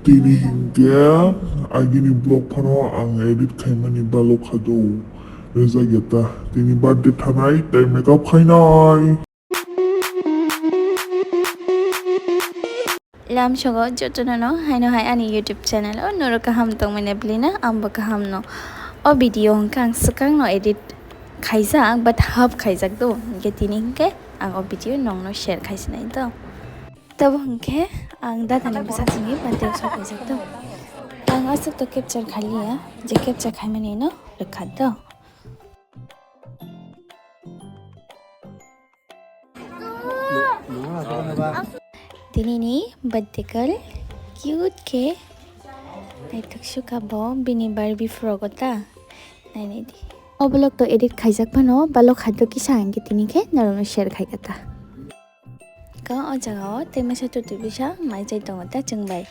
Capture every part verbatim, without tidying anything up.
Tini hinkhe agini vlog phano ang edit khaimani balok khado. Rwjak ya ta. Tini birthday thanai tei makeup khainai. Lamsogo jotono no haino hai ani YouTube channel o norok kaham tongmani belina, ang bo kaham no. O video hwnkhe ang swkang no edit khaijak, but half khaijak do. Hwnkhe tini hwnkhe ang o video nongno share khaisinai do. Tabo hwnkhe ang dadani bwsajini birthday o sok khaijak do. Ang aswk to capture khailiya, je capture khaimani no rwkha do. Tini ni birthday girl cute khe naithok sukha bo bini Barbie frock o ta nainai di. O vlog to edit khaijak phano balok khaito kisa hwnkhe tini khe norokno share khaikha ta. Ka o jaga o tei masa tutui bisa mai chai tongo ta chwng bai.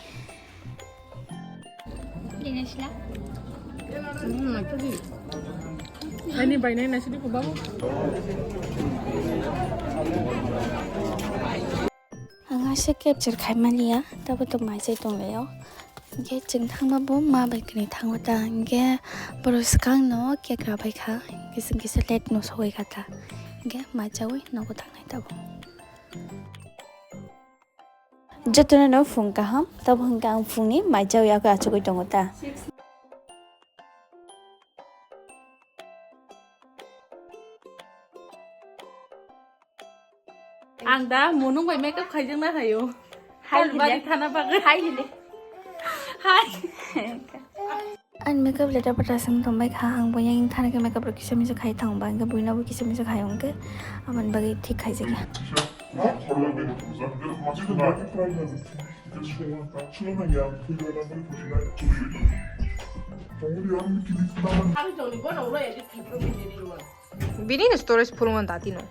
Ani bainai naisidi ko babu. Ang ase capture khai maliya, tabo to mai chai tong laio. Hingke chwng thangma bo ma bai kwnwi thango ta, hingke borok swkang no cake rabai kha, hingke chwng kisa late no sogwi kha ta, hingke mai chawi nogo tangnai tabo. Jotono no phung kaham, tabo hwnkhe ang phungni mai chawi abo achugwi tongo ta. Ang da munung bai makeup khaijak na hayo. Hai Kalbari hile. Thana bagwi. Hai hile. Hai. Ang makeup leta pata seng tongbai kha, ang bo yang thana khe makeup rok kisa misa khai thang ba, hingke buina bo kisa misa khai hingke amoni bagwi thik khaijak ya. Ang tongni bono ulo edit khaijak bini ni. Bini ni storage full man dati no.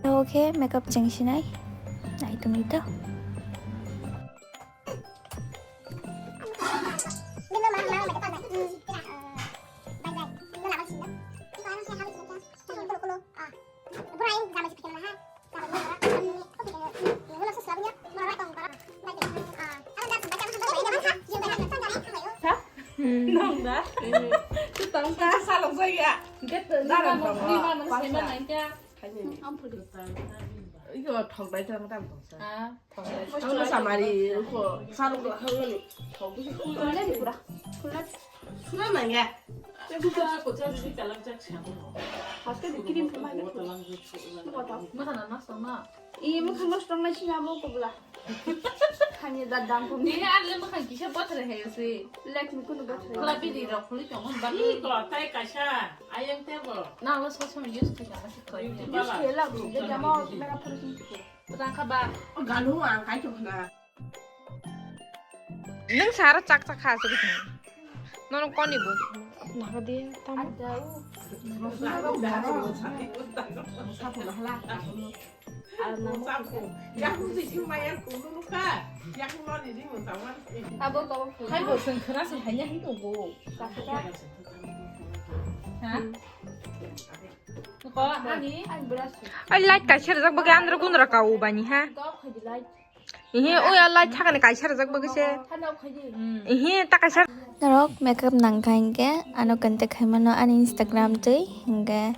Okay, makeup cheng sinai. Nai tong ito. Nong da? Tang ta salok jaya. Dalam tong. Iko thok dai tang tang tong sa. Ang samari ko salok la hangani. Thok bisi khulna ni pura. Khulna. Khulna nangya. Haste bikini khulna. Mata na nasta na. Iya, mukha nosto nai sini abo kobla. Kanya da dam pun. Ini ada mukha kisa bothre hai si. Lek ni kunu bothre. Kala bidi rok khuli tong hon ba. Ih, ko tai kaisa. Ayang te bo. Na lo so so use khai na si khai. Use khai la. Jadi ama mera pura sini. Tang kha ba. Galu ang kai to na. Nung sara chak chak kha si. Nono koni bo. Naga dia tam. Ada u. Sapu na hala. Abo kabo. Hai bo sengkhra sengkhanya hin tongo. Ha? Ko ani. Ai light kaisa rijak bagwi andro gunra kau bani ha. Ihi o ya light thakani kaisa rijak bagwi se. Ihi ta kaisa. Norok makeup nangkha hinkhe ano contact khaimano ani Instagram twi hinkhe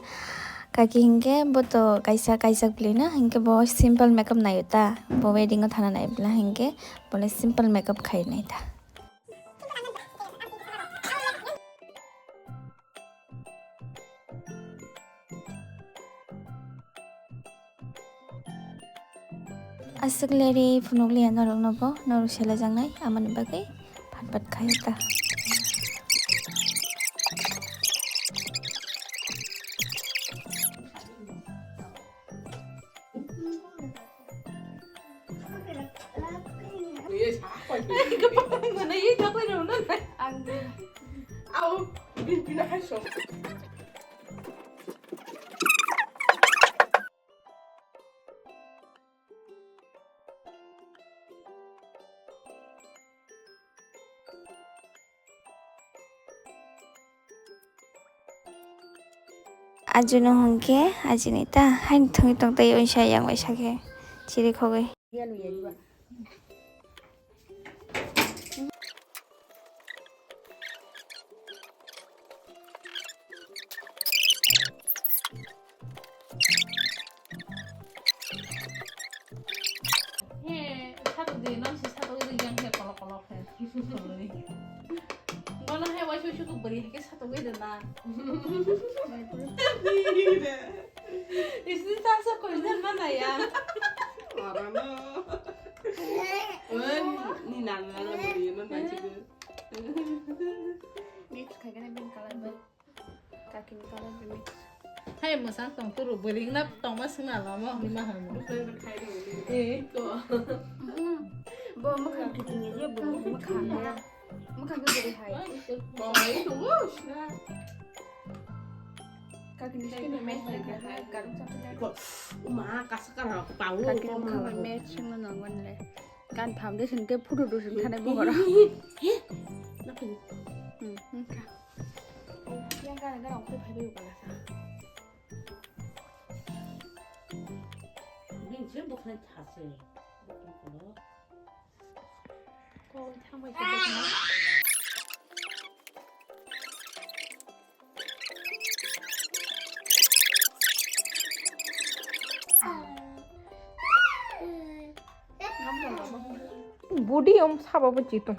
kaki hinkhe bo to kaisa kaijak bwlwino hinkhe bo simple makeup naio ta bo wedding o thana nai bwla hinkhe bo le simple makeup khai nai ta. Aswk leri phunukliya norokno bo, norok selajaknai, amoni bagwi phat phat khaio ta. Ajuno hwnkhe ajini ta haino thwngwi tongtwi uaisa yang bai sakhe chirikhogwi. Tino si sato ri yang he kolok kolok he. Bono he wai susu ko beri he ke sato ri na. Isi ta sa ko ina mana ya. Ora no. Wen ni nang nang beri no na chiku. Mix khai kena ben color bai. Kakini color bai mix. Hai mwsang tong turu bwling na tongma swngna lama hwnwi ma hwnwi. Bwsai bai khai rw. Eh. Ko. Bo mwkhang kiting ye bo mwkhang ya. Mwkhang ke bwrwi hai. Bo mai tu wo shna. Kakini skin match khai khai garung sa khai. Ko. Uma kasakar pawo. Kakini ko mwkhang ma. Match swngna nangwan le. Gan foundation ke photo dusung thanai buhoro. He? Napin. Hmm, hmm, kha. Yang gan gan ongkhe phaibai ukala sa. Bin je bukhna thase. Ko thangbai. Budi om sabo bo chito.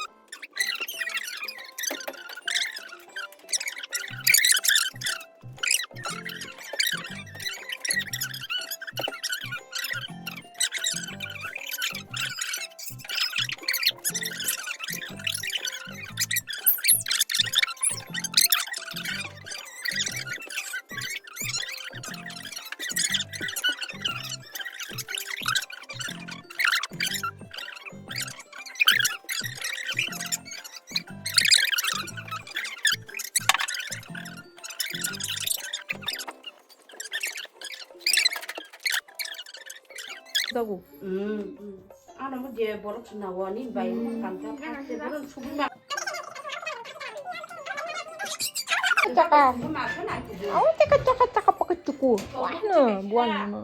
Dago. Hmm. Ano mo je borok sinawo ni bai kam ta ta borok sugi ma. Chaka. Aw, chaka, chaka, chaka, paka chuku. Wah, no, buan, no.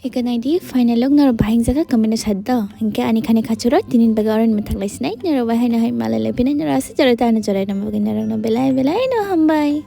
Eka naidi, final look norok bahai wngjago comment o sadi do. Hinkhe ani khani khachuro tinin bagwi oro ni mwthak lai sinai, norok bai haino hai malai lai phinai, norok aswk jorai ta ano jorai rwna bagwi norokno belai belai no hambai.